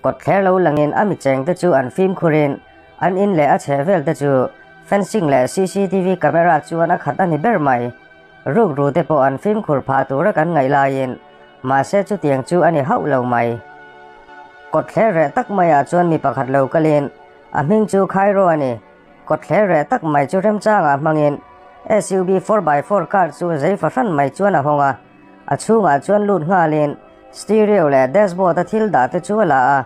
Kawtthler lo langin a mi chengte chu an fimkhurin an in leh a chhehvel te chu fencing leh cctv camera chuan a khat a ni ber mai. Rukru te pawh an fimkhur phah tura kan ngaih laiin mahse chutiang chu a ni hauh lo mai. Kawtthler reh tak maiah chuan mi pakhat lo kalin a hming chu Khairo a ni. Kawtthler reh tak mai chu remchangah hmangin SUV 4x4 car chu zei fahran mai chuan a hawng a, a chhungah chuan lut nghalin stereo leh dashboard a thil dah te chu a la a.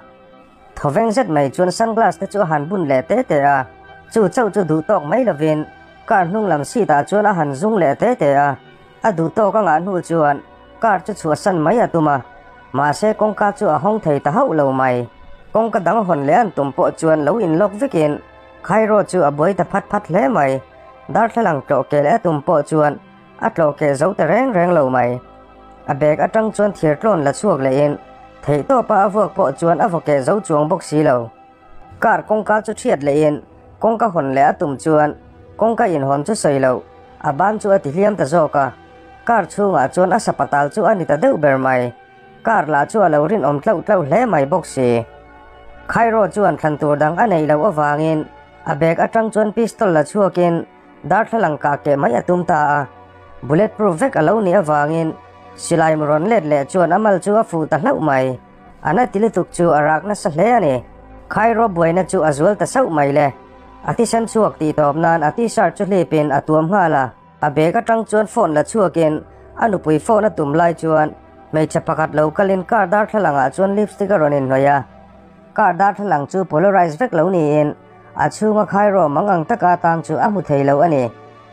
Thawveng zet mai chuan sunglass te chu a han bun leh te te a, chu chauh chu duh tawk mai lovin car hnung lam seat ah chuan a han zung leh te te a. A duh tawk a ngah hnu chuan car chu chhuahsan mai a tum a, mahse kawngka chu a hawng thei ta hauh lo mai. Kawngka dang hawn leh an tum pawh chuan lo in lock vekin Khairo chu a buai ta phat phat hle mai. Darthlalang tlawh keh leh a tum pawh chuan a tlawh keh zo ta reng reng lo mai. A bag atang chuan thir tlawn la chhuak lehin theihtawpa a vuak pawh chuan a vaw keh zo chuang bawk si lo. Car kawngka chu thiat lehin kawngka hawn leh a tum chuan kawngka inhawn chu sawi loh a ban chu a ti hliam ta zawk a. Car chhungah chuan a sapatal chu a ni ta deuh ber mai. Car lah chu a lo rinawm tlauh tlauh hle mai bawk si. Khairo chuan thlan tur dang a neih loh avangin a bag atang chuan pistol la chhuakin darthlalang kah keh mai a tum ta a. Bullet proof vek a lo nih avangin silai mu rawn let leh chuan a mal chu a fuh ta hlauh mai. A na ti lutuk chu a rak nasa hle a ni. Khairo buaina chu a zual ta sauh mai le. A thisen chhuak tih tawp nan a t-shirt chu hlipin a tuam nghal a. A bag atang chuan phone la chhuakin a nupui phone a tum lai chuan hmeichhe pakhat lo kalin car darthlalangah chuan lipstick a rawn inhnawih a. Car darthlalang chu polarize vek lo niin a chhunga Khairo mang ang taka tang chu a hmu thei lo a ni.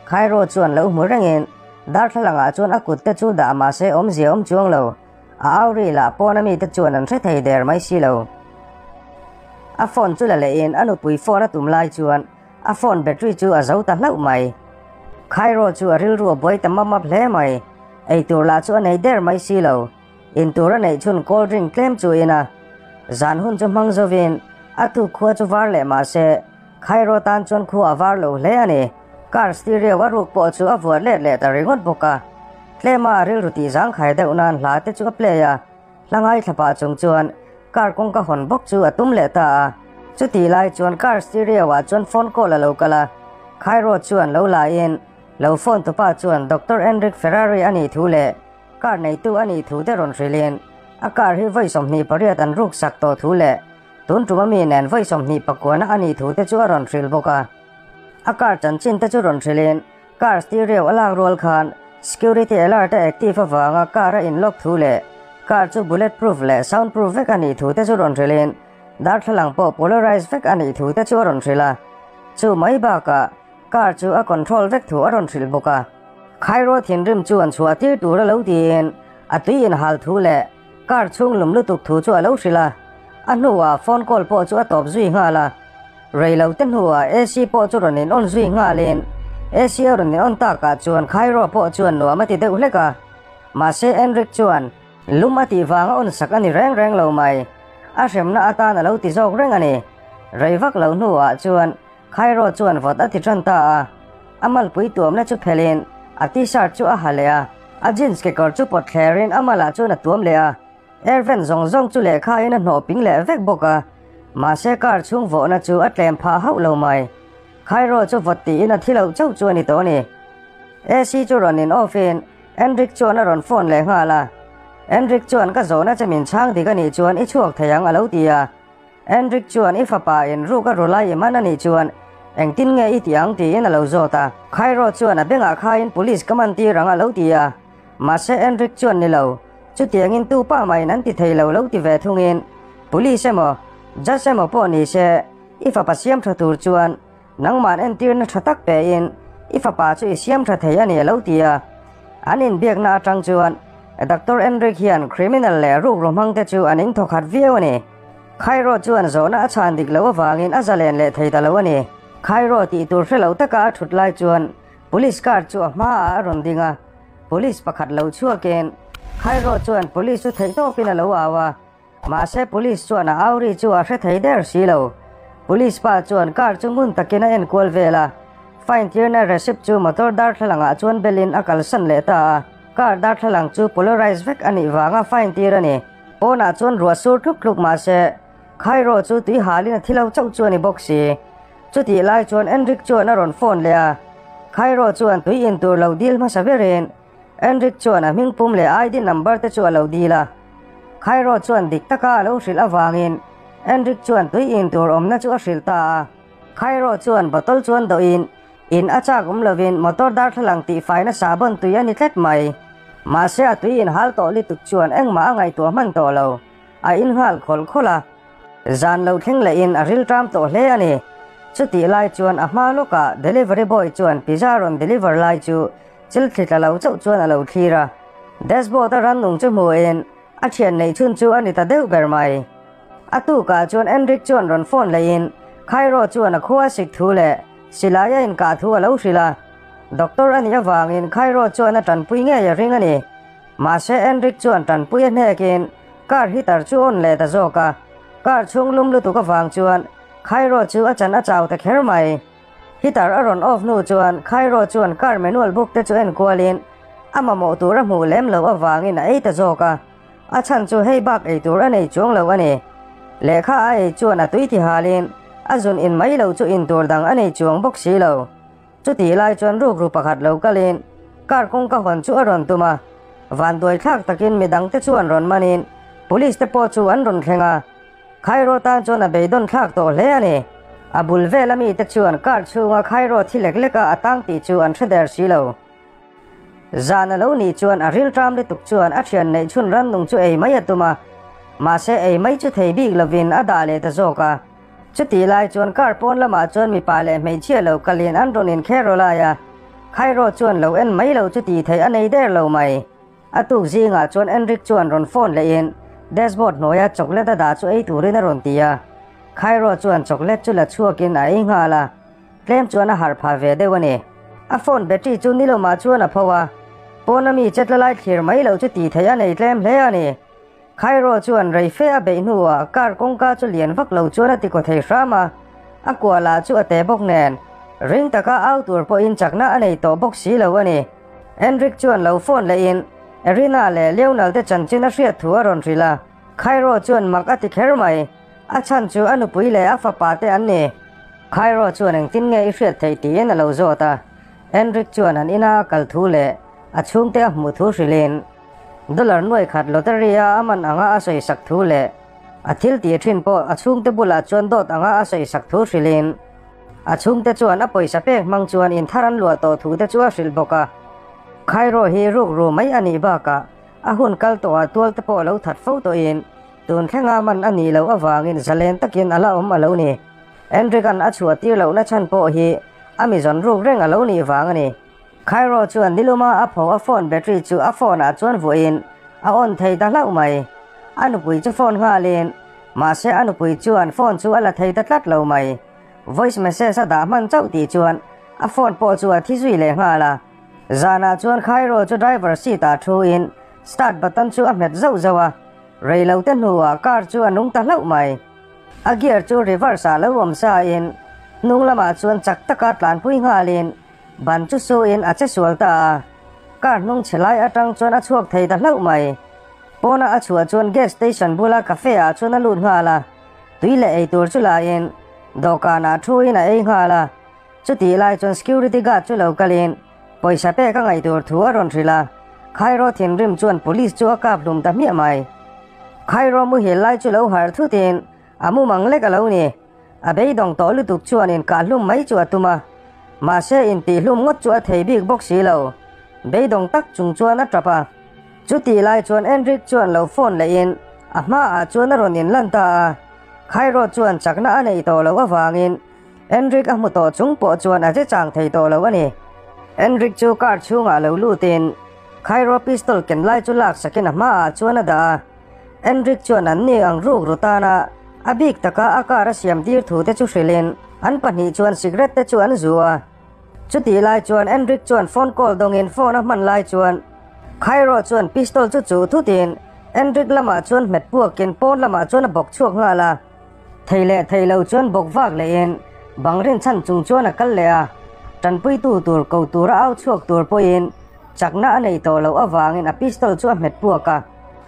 Khairo chuan lo hmu rengin darthlalangah chuan a kut te chu dah mahse awmzia awm chuang lo. A au ri lah pawna mite chuan an hre thei der mai si lo. A phone chu la lehin a nupui phone a tum lai chuan A phone battery chu a zo ta hlauh mai. Khairo chu a rilru a buai ta map map hle mai. Eitur lah chu a nei der mai si lo. Intur a neih chhun cold drink tlem chu in a. Zan hun chu hmang zovin a tuk khua chu var leh mah se Khairo tan chuan khua a var lo hle a ni. Car stereo a ruk pawh chu a vuah let leh ta ringawt bawk a. Tlema a rilru tih zangkhai deuh nan hla te chu a play a. Hla ngaithla pah chung chuan car kawngka hawn bawk chu a tum leh ta a. Chutih lai chuan car stereo ah chuan phone call a lo kal a, Khairo chuan lo la in lo phone tupa chuan Doctor Enrique Ferrari a nih thu leh car neitu a nih thu te rawn hrilh in a car hi vawi 28 an ruk sak tawh thu leh tun tum ami nen vawi 29 a nih thu te chu a rawn hrilh bawk a. A car chanchin te chu rawn hrilh in Car stereo a lak rual khan security alert a active avanga car a in lock thu leh car chu bullet proof leh sound proof vek a nih thu te chu rawn hrilhin darthlalang pawh polarize vek a nih thu te chu a rawn hrilh a. Chu mai bakah car chu a control vek thu a rawn hrilh bawk a. Khairaw thinrim chu an chhuah tir tur a lo tiin a tui inhal thu leh car chhung lum lutuk thu chu a lo hrilh a. A hnuah phone call pawh chu a tawp zui nghal a. Rei lo te hnuah AC pawh chu rawn in on zui nghalin AC a rawn in on takah chuan Khairo pawh chuan nuam a ti deuh hlek a. Mahse Enrique chuan lum a tih vanga on sak a ni reng reng lo mai. A hremna atan a lo ti zawk reng a ni. Rei vak lo hnuah chuan Khairo chuan vawt a ti tan ta a. A malpui tuamna chu phelhin a t-shirt chu a ha leh a. A jeans kekawr chu pawt thlerin a malah chuan a tuam leh a. Air vent zawng zawng chu lehkhain a hnawh ping leh vek bawk a, mahse car chhung vawhna chu a tlem phah hauh lo mai. Khairo chu vawt tiin a thi loh chauh chu a ni tawh a ni. AC chu rawn in off in Enrique chuan a rawn phone leh nghal a. Enrique chuan ka zawhna che min chhang dik a nih chuan i chhuak thei ang a lo ti a. Enrique chuan i fapa in ruk a ru lai i man a nih chuan engtin nge i ti ang tiin a lo zawt a. Khairo chuan a bengah khain police ka man tir ang a lo ti a. Mahse Enrique chuan ni lo. Chutiangin tu pa mahin an ti thei lo lo ti ve thungin Police emaw, Judge emaw pawh ni se, i fapa siam tha tur chuan nangman entirna tha tak pein i fapa chu i siam tha thei a ni a lo ti a. An inbiakna atang chuan Doctor Enrique hian criminal leh rukru hmangte chu an inthawkhat viau a ni. Khairo chuan zawhna a chhan dik loh avangin a zalen leh thei ta lo a ni. Khairo tih tur hre lo taka a thut lai chuan Police car chu a hmaah a rawn ding a. Police pakhat lo chhuakin Khairo chuan police chu theih tawkin a lo au a, mahse police chuan a au ri chu a hre thei der si lo. Police pa chuan car chu ngun takin a enkual vel a, fine tirna receipt chu motor darthlalangah chuan belin a kalsan leh ta a, car darthlalang chu polarize vek a nih vanga fine tir a ni. Pawnah chuan ruah sur tluk tluk mahse. Khairo chu tui halin a thi lo chauh chu a ni bawk si. Chutih lai chuan Enric chuan a rawn phone leh a, Khairo chuan tui in tur lo dil hmasa berin Enric chuan a hming pum leh ID number te chu a lo dil a. Khairo chuan dik taka a lo hrilh avangin Enric chuan tui in tur awmna chu a hrilh ta a. Khairo chuan bottle chuan dawhin in a chak awm lovin motor darthlalang tihfaina sahbawn tui a ni tlat mai. Mahse a tui in hal tawh lutuk chuan engmah a ngaihtuah hman tawh lo. A in nghal khawlh khawlh a. Zan lo thleng lehin a rilṭam tawh hle a ni. Chutih lai chuan a hma lawkah delivery boy chuan pizza rawn deliver lai chu chil thli tla lo chauh chuan a lo thlir a. Dashboard a rannung chu hmuhin a thian neih chhun chu a ni ta deuh ber mai. A tukah chuan Enric chuan rawn phone lehin Khairo chuan a khua a sik thu leh silai a inkah thu a lo hrilh a. Doctor a nih avangin Khairo chuan a tanpui ngei a ring a ni. Mahse Enric chuan tanpui a hnekin car heater chu on leh ta zawk a, car chhung lum lutuk avang chuan Khairo chu a chan a chau ta kher mai. Heater a rawn off hnu chuan Khairo chuan car manual book te chu en kualin a mamawh tur a hmuh lem loh avangin a ei ta zawk a, a chhan chu hei bak ei tur a nei chuang lo a ni. Lehkha a ei chuan a tui ti halin a zun in mai lo chu in tur dang a nei chuang bawk si lo. Chutih lai chuan rukru pakhat lo kalin car kawngka hawn chu a rawn tum a, vanduai thlak takin midangte chu an rawn manin police te pawh chu an rawn thleng a, Khairo tan chuan a beidawn thlak tawh hle a ni. A bul vela mite chuan car chhunga Khairo thi lek leka a tang tih chu an hre der si lo. Zan a lo nih chuan a rilṭam lutuk chuan a thian neih chhun rannung chu ei mai a tum a, mahse ei mai chu thei bik lovin a dah leh ta zawk a. Chutih lai chuan car pawn lamah chuan mipa leh hmeichhia lo kalin an rawn inkher raw lai a, Khairo chuan lo en mai lo chu tih theih a nei der lo mai. A tuk zingah chuan Enric chuan rawn phone lehin dashboard hnuaia chocolate a dah chu ei turin a rawn ti a, Khairo chuan chocolate chu la chhuakin a ei nghal a, tlem chuan a harh phah ve deuh a ni. A phone battery chu nilawmah chuan a pho a, pawna mi chetla lai thlir mai lo chu tih theih a nei tlem hle a ni. Khairo chuan rei fe a beih hnuah car kawngka chu lian vak lo chuan a ti kaw thei hram a, a kuah lah chu a te bawk nen ring taka au tur pawhin chakna a nei tawh bawk si lo a ni. Enric chuan lo phone lehin Erina leh Leonel te chanchin a hriat thu a rawn hrilh a, Khairo chuan mak a ti kher mai, a chhan chu a nupui leh a fapa te an ni. Khairo chuan engtin nge i hriat theih tiin a lo zawt a, Enric chuan an ina a kal thu leh a chhungte a hmuh thu hrilhin, Dollar nuai khat lottery a a man anga a sawi sak thu leh a thil tih thin pawh a chhungte bulah chuan dawt anga a sawi sak thu hrilhin a chhungte chuan a pawisa pek hmang chuan in thar an luah tawh thu te chu a hrilh bawk a. Khairo hi rukru mai a nih bakah a hun kal tawhah tual te pawh lo that fo tawhin tun thlenga man a nih loh avangin zalen takin a la awm a lo ni. Enric-a'n a chhuah tir lohna chhan pawh hi a mi zawn ruk reng a lo nih vang a ni. Khairo chuan niluma a pho a phone battery chu a phone ah chuan vuahin a on thei ta hlauh mai. A nupui chu phone nghalin mahse a nupui chuan phone chu a la thei ta tlat lo mai. Voice message a dah hman chauh tih chuan a phone pawh chu a thi zui leh nghal a. Zanah chuan Khairo chu driver seat ah thu in start button chu a hmet zauh zauh a. Rei lo te hnuah car chu a nung ta hlauh mai. A gear chu reverse ah lo awm sa in hnung lamah chuan chak taka tlanpui nghalin Ban chu suin a che sual ta a, car hnung chhe lai atang chuan a chhuak thei ta hlauh mai. Pawna a chhuah chuan gas station bula cafe ah chuan a lut nghal a, tui leh ei tur chu laiin dawhkanah thuin a ei nghal a. Chutih lai chuan security guard chu lo kalin pawisa pek a ngaih tur thu a rawn hrilh a, Khairo thinrim chuan police chu a kap hlum ta hmiah mai. Khairo muhil lai chu lo harh thutin a mumang lek a lo ni. A beidawng tawh lutuk chuan inkahlum mai chu a tum a, mahse intihlum ngawt chu a thei bik bawk si lo. Beidawng tak chung chuan a tap a. Chutih lai chuan Enric chuan lo phone lehin a hmaah chuan a rawn inlan ta a. Khairo chuan chakna a neih tawh loh avangin Enric a hmu tawh chung pawh chuan a che chang thei tawh lo a ni. Enric chu car chhungah lo lutin Khairo pistol ken lai chu laksakin a hmaah chuan a dah a. Enric chuan an ni ang ruk ru tana a bik taka a car a siam tir thu te chu hrilhin an pahnih chuan cigarette te chu an zu a. Chutih lai chuan Enric chuan phone call dawngin phone a hman lai chuan Khairo chuan pistol chu chuh thutin Enric lamah chuan hmet puakin pawn lamah chuan a bawk chhuak nghal a. Thei leh thei lo chuan bawk vak lehin bang rinchhan chung chuan a kal leh a, tanpuitu tur ko tura au chhuak tur pawhin chakna a nei tawh loh avangin a pistol chu a hmet puak a.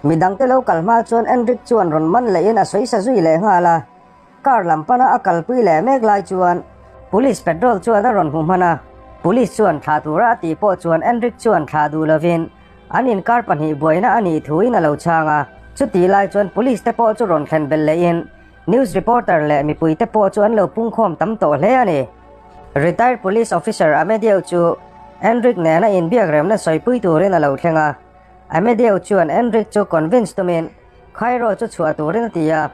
Midangte lo kal hma chuan Enric chuan rawn man lehin a sawi sa zui leh nghal a. Car lam pana a kalpui leh mek lai chuan Police patrol chuan a rawn hmu hman a. Police chuan thlah tura a tih pawh chuan Enric chuan thlah duh lovin an inkar pahnih buaina a nih thuin a lo chhang a. Chutih lai chuan Police te pawh chu rawn thlen belh lehin News reporter leh mipui te pawh chu an lo pungkhawm tam tawh hle a ni. Retired Police Officer Amedeo chu Enric nena inbiak remna sawipui turin a lo thleng a. Amedeo chuan Enric chu convince tumin Khairo chu chhuah turin a ti a.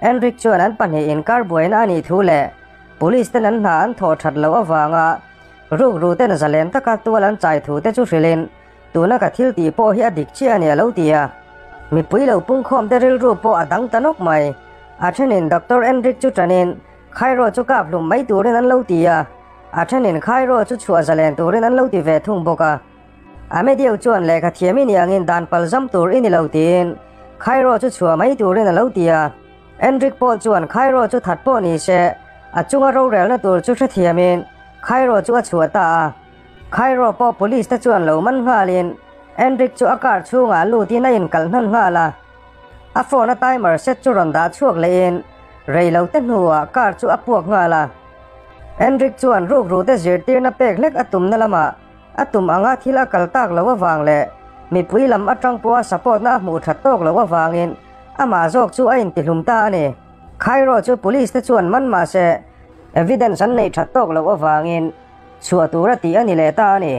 Enric chuan an pahnih inkar buaina a nih thu leh Police ten an hna an thawh that loh avanga rukru ten zalen taka tual an chai thu te chu hrilhin tuna ka thil tih pawh hi a dik chiah a ni a lo ti a. Mipui lo pungkhawm te rilru pawh a dang ta nawk mai. A thenin Doctor Enric chu tanin Khairo chu kap hlum mai turin an lo ti a, a thenin Khairo chu chhuah zalen turin an lo ti ve thung bawk a. Amedeo chuan lehkha thiam i nih angin dan pal zam tur i ni lo tiin Khairo chu chhuah mai turin a lo ti a. Enric pawh chuan Khairo chu that pawh ni se a chunga rorelna tur chu hrethiamin Khairo chu a chhuah ta a. Khairo pawh police te chuan lo man nghalin Enric chu a car chhungah lutin a inkalh hnan nghal a. A phone a timer set chu rawn dah chhuak lehin rei lo te hnuah car chu a puak nghal a. Enric chuan rukru te zirtirna pek hlek a tumna lamah a tum anga thil a kal tak loh avang leh mipui lam atang pawha support na a hmuh that tawk loh avangin amah zawk chu a intihlum ta a ni. Khairo chu police te chuan man mahse evidence an neih that tawk loh avangin chhuah tura tih a ni leh ta a ni.